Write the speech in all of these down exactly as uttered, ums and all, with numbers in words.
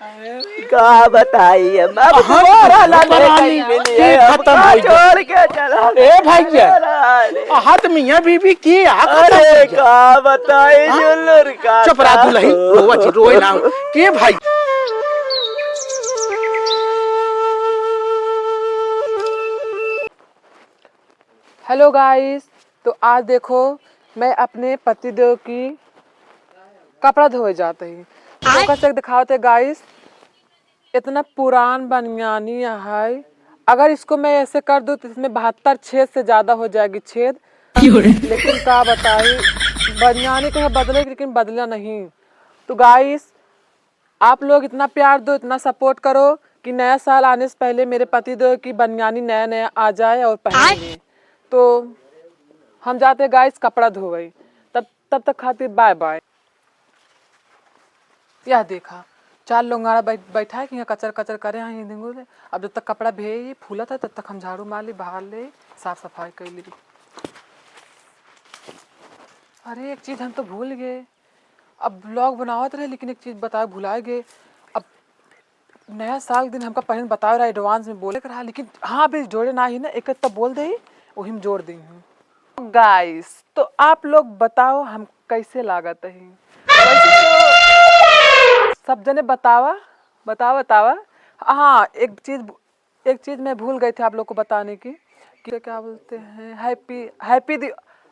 का बताई हम, अब हाँ, दोबारा ना पता देखे नहीं, मिली के है, अब खत्म का हो गया। छोड़ के चला ए भैया, गया रे। हाथ मियाँ बीबी की आ खत्म अरे हो गया। का बताई हाँ? जुल्लुर का चुप रहा का दुल्हन, हो। रोवा जी, रोए ना। के भाई? Hello guys, तो आज देखो मैं अपने पतिदेव की कपड़ा धोए जात ही। तो कैसे दिखावत है guys, इतना पुरान बनियानी है, अगर इसको मैं ऐसे कर दूँ तो इसमें बहत्तर छेद से ज्यादा हो जाएगी छेद। क्यों रे? लेकिन का बताई, बनियानी को है बदले, लेकिन बदला नहीं। तो guys, आप लोग इतना प्यार दो, इतना support करो कि नया साल आने से पहले मेरे पति देव की बनियानी नया नया आ जाए और पहन लें। तो हम जाते guys कपड़ा धोवई, तब तब तक खातिर bye bye। यह देखा, चार लोंगाड़ा बैठ बैठा है कि यहाँ कचर कचर करे हैं ये दिंगो ले। अब जब तक कपड़ा भे फूलत है तब तक हम झाड़ू मार ली, बहार ले, साफ सफाई कर ली। अरे एक चीज हम तो भूल गए, अब vlog बनावत रहे लेकिन एक चीज बताए भुलाए गए। अब नया साल के दिन हमका पहले बतावे रहा, advance में बोले के रहा, लेकिन हाँ अभी जोड़े ना ही ना, एक तो बोल दे वही में जोड़ दी हूँ। Guys, तो आप लोग बताओ हम कैसे लागत ही? वैसे तो सब जने बतावा, बतावा बतावा। हाँ एक चीज एक चीज मैं भूल गई थी आप लोग को बताने की कि क्या बोलते हैं, happy happy दि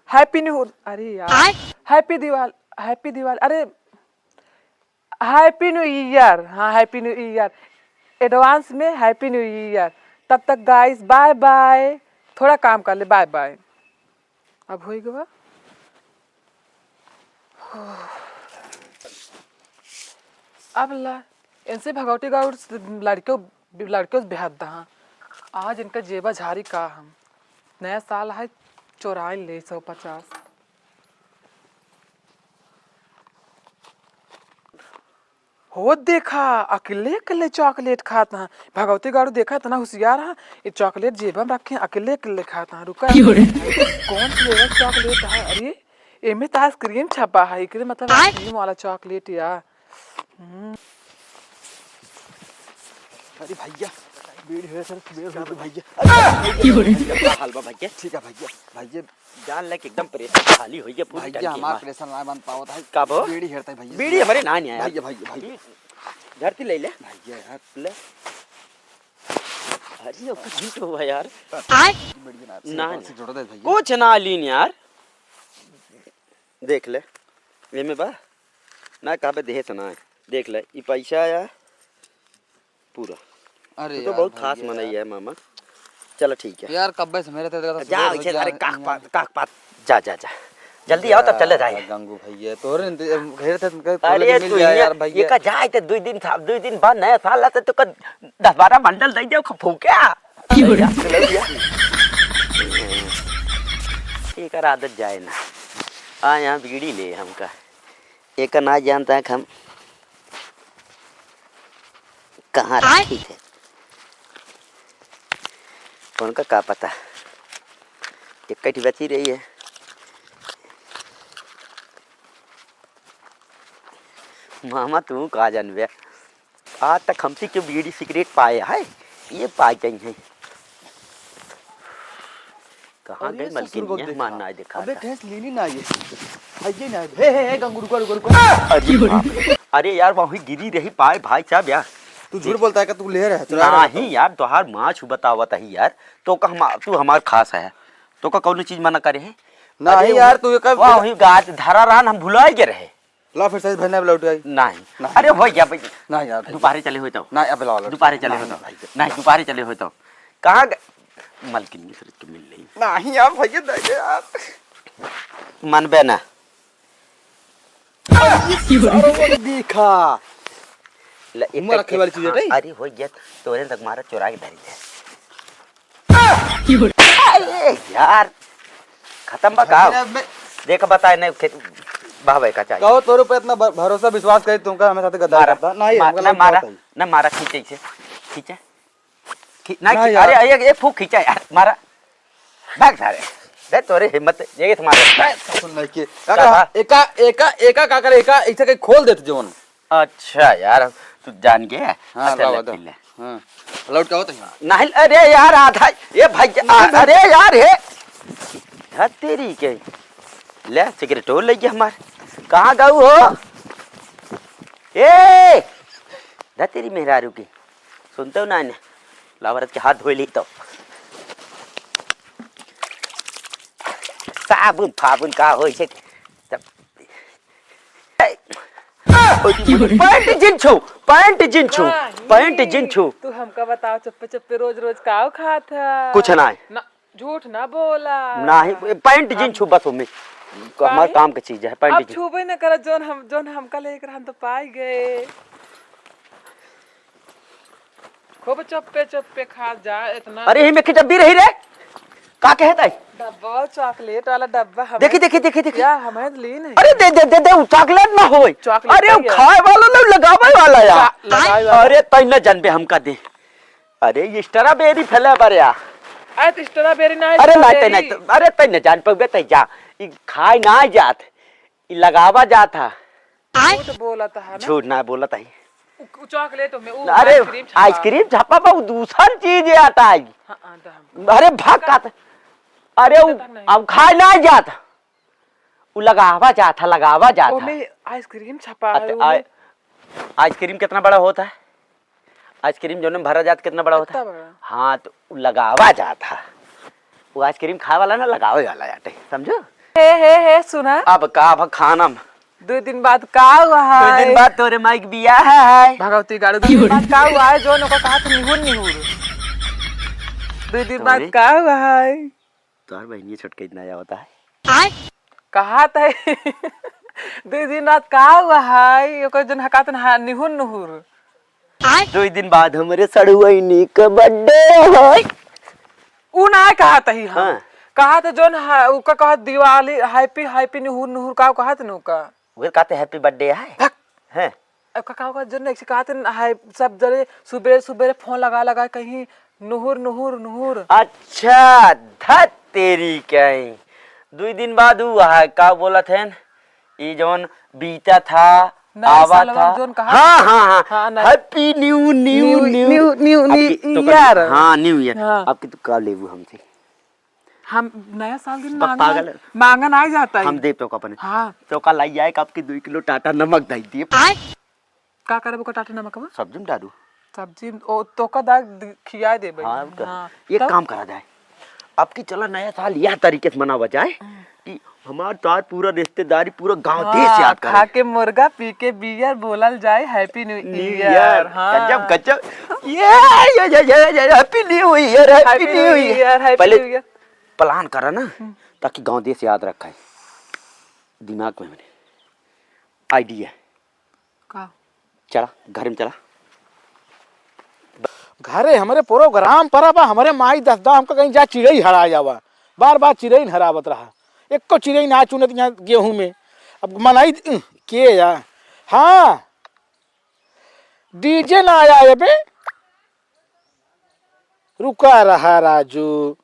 happy new अरे यार आय? Happy दिवाली, happy दिवाली, अरे happy new year। हाँ happy new year, advance में happy new year। तब तक guys bye bye, थोड़ा काम कर ले, bye bye। अब होई गवा। अब ला, इनसे भगवती गाउर लड़के लड़के बेहद दहा। आज इनका जेबा झारी का हम। नया साल है, चोराइन ले सौ पचास। हो देखा, अकेले अकेले chocolate खात हैं। भगवती गाड़ू देखा, इतना होशियार है, ये chocolate जेबा में रखे हैं, अकेले अकेले खात हैं। रुका, क्यों रे? कौन flavor chocolate है? अरे, एमे तो ice cream छपा है, एकरे मतलब ice cream वाला chocolate या। हम्म। अरे भैया, बीड़ी है सर, बीड़ी है भैया। अरे भैया, का हाल बा भैया? ठीक है भैया, भैया। जान ले कि एकदम प्रेशर खाली होइ गया पूरी भैया, टंकी हमार हमार। प्रेशर ना बन पावत है। का बो? बीड़ी हेरता है भैया। बीड़ी हमरे ना नहीं आया। भैया, भैया, भैया। धरती ले ले। भैया यार। ले। अरे, अब कुछ भी तो हुआ यार। आय? बढ़िया ना, ना, सिगरेट ना। से जोड़ दे भैया। कुछ ना लीन यार। देख ले, एमे बा ना, कहाँ पे देहे से ना है। देख ले, ई पैसा आया पूरा। अरे तू तो यार, बहुत खास भैया मनई यार। है मामा। चलो ठीक है। यार, कब्बे से मेरे तो देखा जा, सुबह वैसे, जा, अरे, काक यहाँ पात, काक पात। जा, जा, जा। जल्दी आओ, तब चले जाए। गंगू भैया, तोरे इंतजाम, घेर थे तुमके, अरे, मिल तू जाए ये, यार, भैया। ये का जाए, तो दुई दिन था, दुई दिन बाद नया साल आता, तो का दस बारह बंडल दे दे, फूके। की हो रहा? एकर आदत जाए ना। आ, यहाँ बीड़ी ले हमका। एकर ना जानता है कि हम कहाँ आय? रखी थे। उनका का पता। एक कटी बची रही है। मामा, तू का जानबे? आज तक हमसे क्यों बीड़ी सिगरेट पाए है, ये पाए गई है। कहाँ और गई ये मलकिन? ससुर को ये देखा। हमार नाई देखा अबे था। गैस लेनी ना ये। है ये ना। हे, हे, हे, गंगू, रुको, रुको, रुको। अरे बाप रे। अरे यार, वहीं गिरी रही पाए भाई साहब यार। तू झूठ बोलता है कि तू ले रहा है, चुरा रहा है नहीं तो। यार, तोहार माँ छू बतावत है यार। तो का हम, तू हमार खास है। तो का कौनो चीज मना करे है? नहीं अरे यार, वो, तू ये कब वाह, वही गाछ धरा रहन, हम भुलाए गए रहे। ला फिर सही भैया, लौट आई। नहीं। नहीं। अरे हो गया भाई। नहीं यार, भाई। दोपहरे चले होई तो। नहीं, अब ला, ला। दोपहरे चले नहीं, होई तो। भाई। नहीं, दोपहरे चले होई तो। कहाँ ग-, मलकिन मिश्र के मिल रही। नहीं यार, भैया, दे दे यार। मानबे ना। अरे, ये सारों को देखा। ले, एक उम्र एक रखे वाली चीज है, हाँ, भाई। अरे हो गया, तोरे तक मारा चोरा के धरी दे। अरे यार, खत्म बा का? अरे मैं देख बताए नहीं, खेत बाबा का चाहिए। कहो तोरे पे इतना भ-, भरोसा विश्वास करे, तुमका हमें साथे गद्दारी मारा, करता। नहीं, मार-, हमका ना लग मारा, जाता है। ना मारा, खींचे इसे, खींचे। खी-, ना ना खी-, यार। अरे, एक, एक फूक खींचा यार, मारा। भाग सारे। दे तोरे हिम्मत, ये तो मारे। सुन नहीं के। का काका, बा? एका, एका, एका का करे, एका ऐसे कहीं खोल देते जवन। अच्छा यार, तू जान के, हाँ, अच्छा, लावा ले, दा। पी ले। हाँ, लौट के आवत है। नहीं, अरे यार, आधा, ये भैया, नहीं, आ, नहीं। अरे यार, हे, हद तेरी के, ले, सिगरेट हो ले गया हमार, कहाँ गऊ हो? ए, दा तेरी मेहरारू की, सुनते हो ना, ने, लावरत के हाथ धोई ली तो। साबुन फाबुन का होई छे? तब पैंट जींस छू, पैंट जींस छू, हाँ, पैंट ये जींस छू। तू हमका बताओ, चुप्पे चुप्पे रोज रोज काव खात है? कुछ ना है। ना, झूठ ना बोला। ना ही, पैंट जींस छू बस, ओमे हमार काहे? काम के चीज है, पैंट अब जींस। छूबे न करत, जौन हम, जौन हमका लेके रहन तो पाई गए। खूब चुप्पे चुप्पे खा जा, इतना अरे, ही में के डब्बी रही रे, का कहे ताई? डब्बा, चॉकलेट वाला डब्बा, हमें देखी, देखी, देखी, देखी। या, हमें ली नहीं। अरे, दे, दे, दे, दे, उ चॉकलेट ना होय। चॉकलेट अरे, उ है। खाए वाला ना, लगावे वाला या। चा-, लगावे वाला। अरे, तई न जानबे हमका दे। अरे, ये स्ट्रॉबेरी फ्लेवर या। अरे, तो स्ट्रॉबेरी ना है, अरे, ना, तई स्ट्रॉबेरी। ना, अरे, तई न जान पउबे, तई जा। ई खाए ना जात, ई लगावा जात हा। झूठ बोलत है ना? झूठ ना बोलत है। उ, उ चॉकलेट में, उ अरे, आइसक्रीम छपा। आइसक्रीम छपा बा, उ दूसर चीज है, आता है। हाँ, हाँ, तो हम अरे, भाग का त-, अरे, उ, पता नहीं। अब खाए ना जात। उ लगावा जात है, लगावा जात है। ओमे आइसक्रीम छपा है, अच्छा, ओमे आ-, आइसक्रीम कितना बड़ा होता है? आइसक्रीम जौन में भरा जात, कितना बड़ा होता है? इतना बड़ा। हाँ, तो उ लगावा जात है। वो आइसक्रीम खाए वाला ना, लगावे वाला जाते, समझो? हे, हे, हे, सुना। अब का, अब खाना में। दो दिन बाद का हुआ है? दो दिन बाद तोरे माई के बियाह है। भगवती गाड़ी, दो दिन बाद का हुआ है? जौन ओका कहा था निहुर, निहुर। दो दिन बाद तोरे? का हुआ है? तोहर बहिनिया छोटका इतना आया होता है। कहा था? दो दिन बाद का हुआ है? ओकर जौन हकात ना निहुर, निहुर। दो दिन बाद हमरे सड़ुआइनी का बर्थडे है। उ ना कहा तही हम। हाँ। कहा त जौन ह-, उका कहा दिवाली, हैप्पी, हैप्पी निहुर, निहुर का कहा त न उका। उहे कहते हैप्पी बर्थडे है। भक। हैं? उका कहा, उका जौन ऐसे कहा त न है, सब जने सुबेरे, सुबेरे फोन लगा, लगा कहीं नुहुर, नुहुर, नुहुर। अच्छा, धत तेरी कहीं। दुई दिन बाद उ है, का बोलत हैं? ई जौन बीता था, नया आवा साल था। वाला जौन कहा हाँ, था। हाँ, हाँ। हाँ, नया Happy New, New, New, New, New, New, अब की तो कर, यार। हाँ, New Year। हाँ। अब की तू का लेबू हमसे? हम नया साल दिन प-, मांगन, पागल। मांगन आ जाता है। हम देब तो का अपने। हाँ। तो का लाई आए, अब की दुई किलो टाटा नमक दई दिए। आय? का करबो का टाटा नमकवा? सब्जी में डालू। सब्जी में, ओ, तो का दाग दि-, खिया देबे। हाँ, का-, हाँ। एक तब? काम करा जाए, अब की चला नया साल यह तरीके से मनावा जाए हम्म। कि हमार तार पूरा रिश्तेदारी, पूरा गांव हाँ, देश याद करे। खा के मुर्गा, पी के बियर, बोलल जाए Happy New New Year। Year। हाँ। गजब, गजब। ये, ये, Happy New Year, Happy Happy New New Year। Year, Happy पहले New Year। Plan करा ना, हम्म। ताकि गांव देश याद रखे। दिमाग में हमरे idea। का? चला, घरे में चला। घरे हमरे program परा बा, हमरे माई दस दा हमका कहीं जा चिरई हरा जावा। बार बार चिरई हरावत रहा। एको चिरई ना चुनत यहाँ गेहूं में। अब मनाई द-, के या? हाँ। DJ ना आया ये बे। रुका रहा राजू।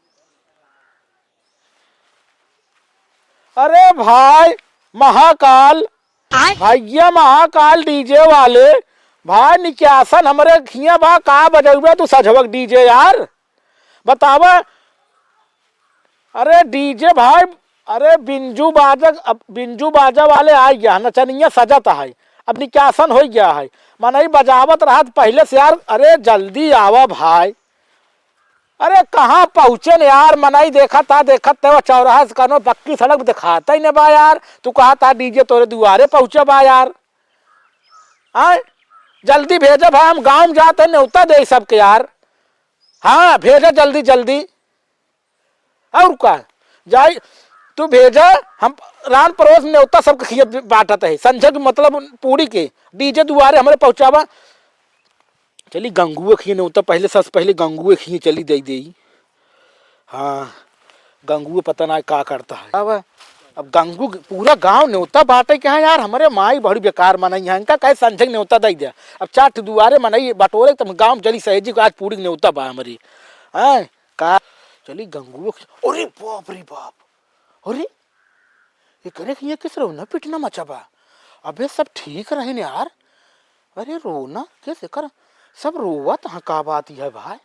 अरे भाई, महाकाल, आय? भैया महाकाल DJ वाले, भाई निकासन हमरे खिया बा, का बजौबे तू सझवक DJ यार? बतावा। अरे DJ भाई, अरे बिंजू बाजक, अब बिंजू बाजा वाले आ गया, नचनिया सजत है, अब निकासन हो गया है, मनई बजावत रहत पहले से यार। अरे जल्दी आवा भाई। अरे कहाँ पहुँचे न यार, मनई देखत है, देखत है, वो चौराहा से कनो पक्की सड़क दिखाता ही न बा यार। तू कहत है DJ तोरे दुआरे पहुँचे बा यार। आय, जल्दी भेजा भाई, हम गाँव में जात है, न्योता दे सबके यार। हाँ, भेजा जल्दी, जल्दी। और का? जाई, तू भेजा, हम रान परोस न्योता सबके खिया बांटत है। संझा के मतलब पूड़ी के, DJ दुआरे हमरे पहुँचावा। चली गंगुए खिए न्योता, पहले, सबसे पहले गंगुए खिए चली दे देई। हाँ, गंगुए पता ना का करता है। अब, अब गंगू, पूरा गांव न्योता बांटे के है यार, हमरे माई बड़ी बेकार मनई है, इनका कहे संझा के न्योता दे दे। अब चार ठो दुआरे मनई बटोरे, तब गांव में चली सहेजी को आज पूड़ी के न्योता बा हमरी। हैं? का? चली गंगुओ के, अरे बाप रे बाप, अरे एकरे के ये किस रहो ना पिटना मचा बा। अबे सब ठीक रहे न यार, अरे रोना, कैसे कर, सब रोवत हैं, का बात है भाई?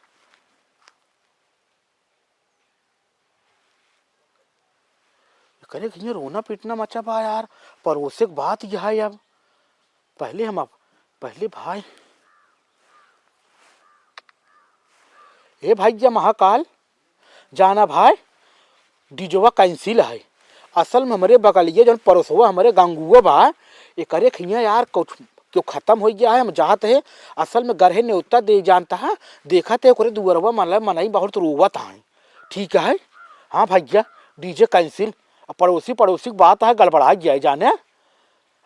करे कि ये रोना पीटना मचा बा यार, पड़ोसे के बात यह है अब। पहले हम अब, पहले भाई, ए भाई, ये महाकाल, जाना भाई, डीजवा कैंसिल है। असल में हमरे बगलिए जौन पड़ोसवा हमरे गंगुआ बा, एकरे खिया यार कुछ क्यों खत्म हो गया है, हम जात है। असल में गरहे न्योता दे जानता है, देखत है ओकरे दुअरवा मनई बहुत रोवत है। ठीक है, हाँ भैया, डीजे कैंसिल। अब पड़ोसी पड़ोसी की बात है, गड़बड़ा गया है जाने।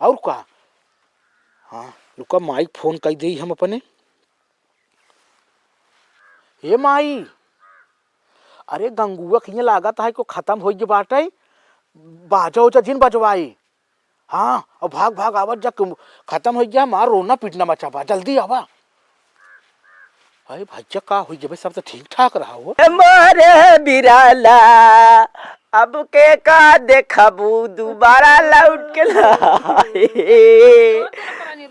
और का? हाँ, रुका, माई फोन कर दे हम अपने। हे माई, अरे गंगुआ खिया लागत है को खत्म हो गया बाटे, बाजा उजा जिन बजवाई। हाँ, अब भाग भाग आवत जा, खत्म हो गया हमार रोना पीटना मचा बा, जल्दी आवा। अरे भैया, का हुई जब सब तो ठीक ठाक रहा हो। ए मोरे बिराला, अब के का देखबू, दोबारा लौट के ना आई।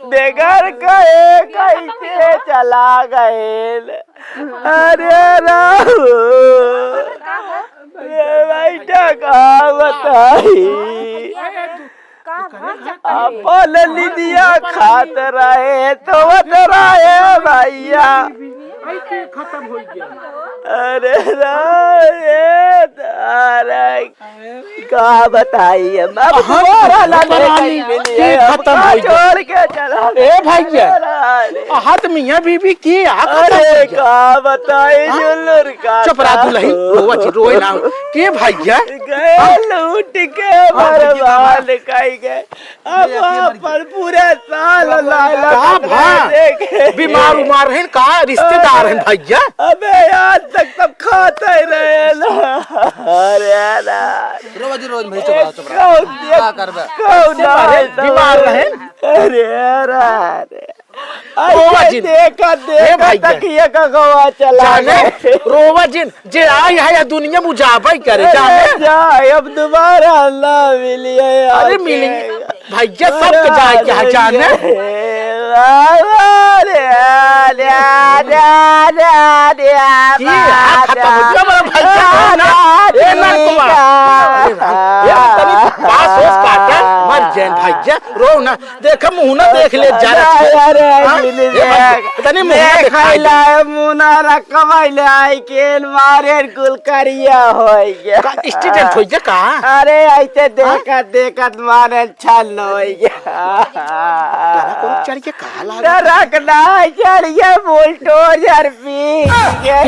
बेगर कहे कैसे चला गए। अरे राम, ये बेटा का बताई। का भा चक्कर है? अपन निदिया खात रहे, तो रहे भैया। अरे रे, अरे, का बताई हम, अब हम दोबारा ना पता देखै नहीं मिली के है, अब खत्म का होइ गया। छोड़ के चला ए भैया, अरे। हाथ मियाँ बीबी की आँख खत्म अरे, होइ गया। का बताई हाँ? जुलुर का चुप रहा का दुलही, हो। रोवा जी, रोए ना। के भैया? गए हाँ? लूट के हाँ, भैया, बर्बाद कई गए। अब ये अपन पूरा साल लाए ला का भा? देखे। बीमार उमार हैं का? रिश्तेदार हैं भैया? अबे आज तक सब खाते रहे ना। अरे यार। रोवा जी, रोवा जी, भाई, चुप रहा, चुप रहा। कौन का करबे? कौन कैसे मारे? है तो? बीमार रहे? अरे यार, अरे। रोवा ऐसे जिन। देखा, हे देखा भैया। तकिया का गवा चला जाने, गए। रोवा जिन, जे आई है या दुनिया में उजाबा ही करे, अरे जाने। जाए, अब दोबारा ना मिलिए अरे आके। मिलेंगे। भैया, सब अरे के जाए क्या अरे जाने? ये, अरे, अरे, अरे, अरे, अरे, की हाथ खत्म हो गया, बड़ा भैया, अरे, ना, ए, ना, अरे, कुमार। अरे, अरे, तनी बास होस काटे, मर जाए भैया, रो ना। देख, मुँह ना देख ले, जा रहा है। अरे, हाँ? मिल ये भाई, जाए। तनी मुँह ना देख, दिखाई दे। लाए, मुँह ना रखवाई ले, आई केन मारे कुल करिया होई गया। का accident होई गया का? अरे, ऐसे हाँ? देखत, देखत मारे छल होई गया। तोरा कोनो चढ़ के कहाँ लागल? ट्रक ना, चढ़ गया बुलडोजर। पीट गए।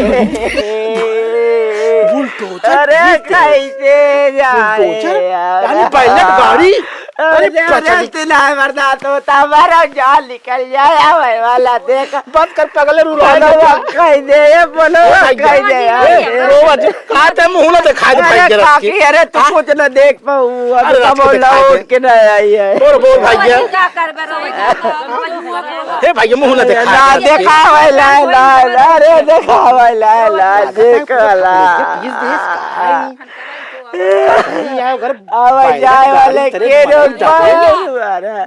बुलडोजर अरे पीट गए। कैसे जाए बुलडोजर? यार? यानी बैलेट गाड़ी? अरे अरे प्रचलित। चलती ना है बर्दाश्त होता, हमारा जान निकल जाए, आवे वाला देख। बंद कर पगले, रुला बोलो ना। कह दे, ये बोलो ए भाई, कह दे ए, यार। रोवा जी, कहा ते मुंह ना दिखाई दे अरे भाई, जरा काकी, अरे तू हाँ? कुछ ना देख पाऊ, अभी अरे तो रात को बोला दिखाई दे। उठ के ना आई है। बोल, बोल भाई, रोवा जी, क्या? क्या करबे, रोवा जी, क्या करबे? हे भाई, ये मुंह ना दिखा ना दे। दिखावे ला, ला, ला, रे दिखावे ला, ला, देख ला। ये देश का है? नहीं, यार, अगर आवे जाए वाले के रे, मालूम जाते हैं।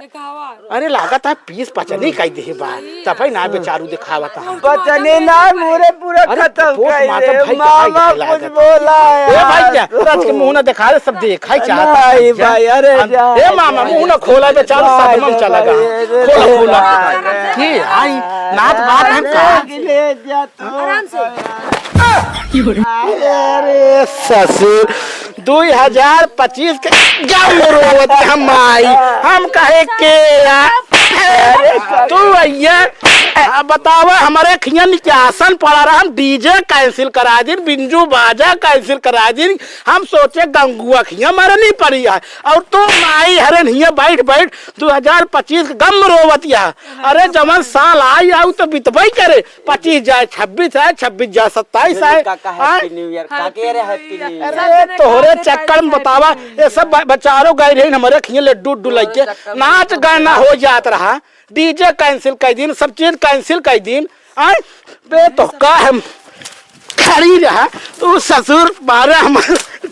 अरे, लागत है पीस पचनी कई देहे बा, तब ही ना बेचारू दिखावत है। पचनी ना, मुरे पूरा अरे, खत्म पोस्ट कई मातम दे। भाई, मामा कहाँ कुछ लागत? बोला ए भाई, यार। क्या? राज के मुंह ना दिखा दे, सब देखा ही चाहता है नहीं क्या? भाई, अरे हम, जा, ए मामा, जा, मुंह ना खोला, बेचारा जा, सदमा में जा, चला गया। जा, खोला, जा, खोला। जा, ये, आई, नात बात हम जा, कहा? ले जा तू। आराम से। अरे ससुर, दो हजार पच्चीस के गम रोवत हम आई, हम कहे के या, तू भैया, अब बतावा, हमारे खिया निकासन पड़ा रहा, हम डीजे कैंसिल करा दिन, बिंजू बाजा कैंसिल करा दिन, हम सोचे गंगुआ खिया मरनी पड़ी है, और तू माई हरे हिया बैठ बैठ दो हजार पच्चीस के गम रोवत या। अरे जवन साल आई आऊ तो बितबई करे, पच्चीस जाए छब्बीस आए, छब्बीस जाए सत्ताईस आए। का, का आए? Happy New Year, का के रे Happy New Year? अरे तोहरे चक्कर में बतावा, ये सब ब-, बचारो गए रहे हमारे खिए लड्डू उड्डू लेके, नाच गाना हो जात रहा, डीजे कैंसिल कर दीन, सब चीज कैंसिल कर दीन। आए बे तो का हम खड़ी रहा, तू ससुर मारे हम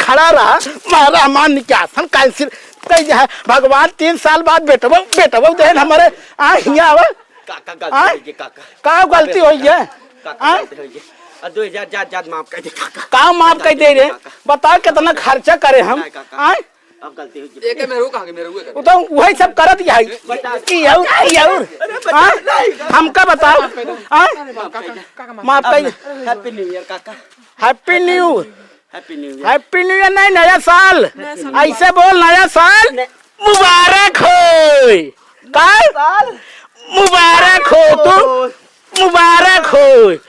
खड़ा रहा, मारे हमार निकासन कैंसिल कर दिया। भगवान तीन साल बाद बेटबो, बेटबो देन हमारे आ हिया आवा। काका, गलती आय? होइ गई, काका। का गलती होइ गई? काका, आय? गलती होइ गई। आ, दो हजार, जा, जा, माफ कर दे, काका। का माफ कर दे रे? काका। बताओ, कितना खर्चा करे हम? नहीं, काका। आय? अब गलती होइ गई। एके मेहरऊ कहाँ के मेहरऊ है? वो तो वही सब करत ही है। बता। ई और, ई और। अरे, बता। आय? नहीं, काका। हमका बताओ। आय? माफ कर दे। माफ कर दे। अब हैप्पी न्यू ईयर, काका। हैप्पी न्यू। हैप्पी न्यू ईयर। हैप्पी न्यू ईयर नहीं, नया साल। नया साल। ऐसे बोल, नया साल ने- मुबारक होय। का? साल। मुबारक हो तू, मुबारक होय।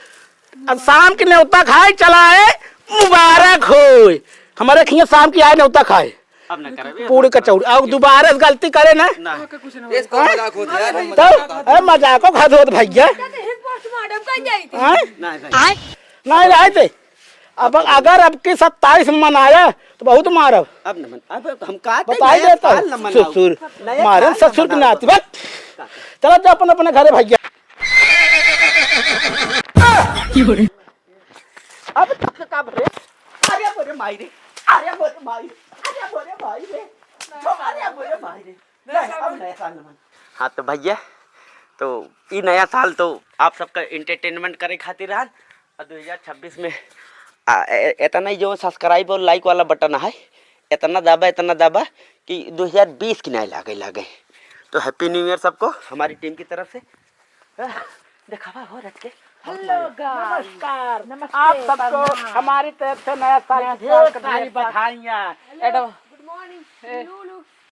अब शाम के न्योता खाए चला है, मुबारक होय। हमारे खिया शाम की आए न्योता खाए। अब ना करबे। पूरी कचौड़ी। अब दोबारा से गलती करे ना। ना। इस कौन मजाक होत है यार? तो, ए, मजाको खात होत भैया। पोस्टमार्टम कर जाई थी। हाँ? नहीं भाई। नहीं रहे थे। अब अगर अब की सत्ताईस में मनाया तो बहुत मारब। अब न मन-, अब हम का बताई दे तो। ससुर, मारे ससुर के नाती। बस। चला जा अपने, अपने घरे भैया। अब तक का बरे? अरे बोरे माई रे, अरे बोरे माई रे, अरे बोरे माई रे, अरे बोरे माई रे। नहीं, अब नया साल न मन। हाँ तो भैया, तो ई नया साल तो आप सबका एंटरटेनमेंट करे खातिर रहल। और दो हज़ार छब्बीस में, आ, ए-, इतना ही जो सब्सक्राइब और लाइक वाला बटन है, इतना दबा, इतना दबा कि दो हज़ार बीस की नहीं लागे, लागे। तो हैप्पी न्यू ईयर सबको हमारी टीम की तरफ से। दिखावा हो रच के। हेलो गाइस। नमस्कार। नमस्ते, आप सबको प्रणाम। हमारी तरफ से नया साल की ढेर सारी बधाइयाँ। गुड मॉर्निंग।